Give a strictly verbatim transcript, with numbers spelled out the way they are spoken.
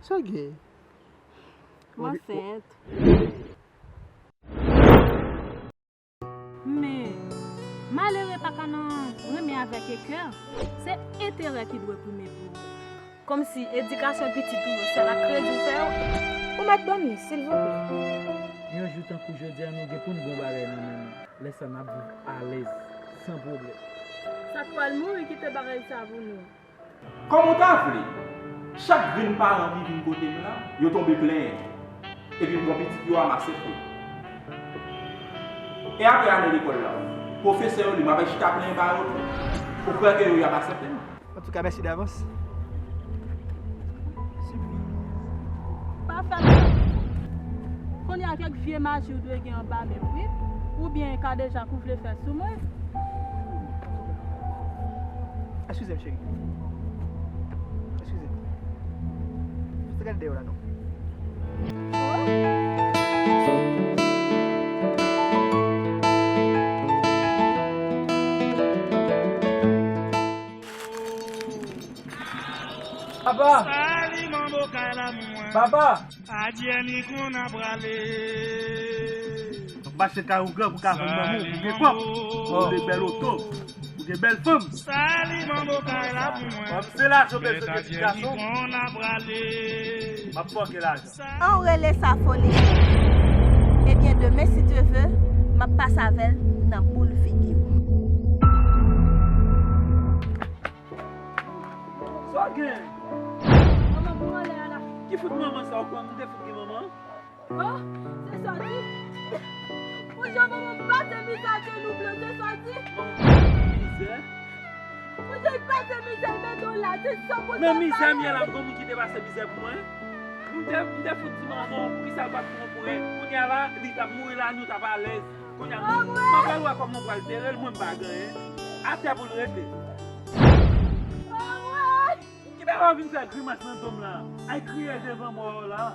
Sa gen? M ansent. Men, malere pa ka nan renmen avèk ekè. Se enterè ki dwe prime pou ou. Kòmsi edikasyon pitit ou yo, se la kredi w fè yo. Ou mèt ban m li, silvouplè. Yon jou tankou jodi a, nou gen pou n gen yon bagay nan men nou. Lè sa, n ap viv alèz, san pwoblèm. Sa k pral mouri kite bagay sa pou nou. Kòm ou ta vle, chak grenn paran ki vin kote m la, yo tonbe plenyen. Epi m pran pitit yo a, m asepte. E apre ane lekòl la, pwofesè yo li, m ap al chita plenyen ba yo tou. Ou kwè ke yo, y ap aksepte m? Antouka, mèsi davans. Sipriz. Pa fè m. Kounye a, kèk vye maji ou dwe gen anba men m, wi. Oubyen kadejak ou vle fè sou mwen. Eskize m, cheri. Eskize m. Fè gade dèyè w la, non. Papa! Papa! Adyè ni konn a prale. M ap mache kay ou gran pou ka vann manman w, pou gen kòb, pou gen bèl oto, pou gen bèl fanm. Sali manbo kay la pou mwen. Kòm se lajan w bezwen gen ti gason. M ap fòke lajan. An w rele sa foli. Ebyen, demen, si Dye ve, m ap pase avè l nan boul figi w. Sa w gen? Manman pou anlè a la. Ki fout manman sa w pran? M te fout gen manman? Oh, se sòti. Pou jan manman pase mizè ak nou blan, se sòti. Manman pase mizè? Pou jan l pase mizè, l mete w la, se sòti. Nan mizè m ye la, m gon moun ki te pase mizè pou mwen. M te, m te fout di manman w, poukisa l pa t pran pou mwen. Kounye a la, li t ap mouri la, nou t ap alèz. Kounye a, m ap al wè kòman m pral tere l, mwen m pa gen anyen. Atè pou l rete. Ki bagay w vin fè grimas nan do m la? Ay kriye devan mò yo la.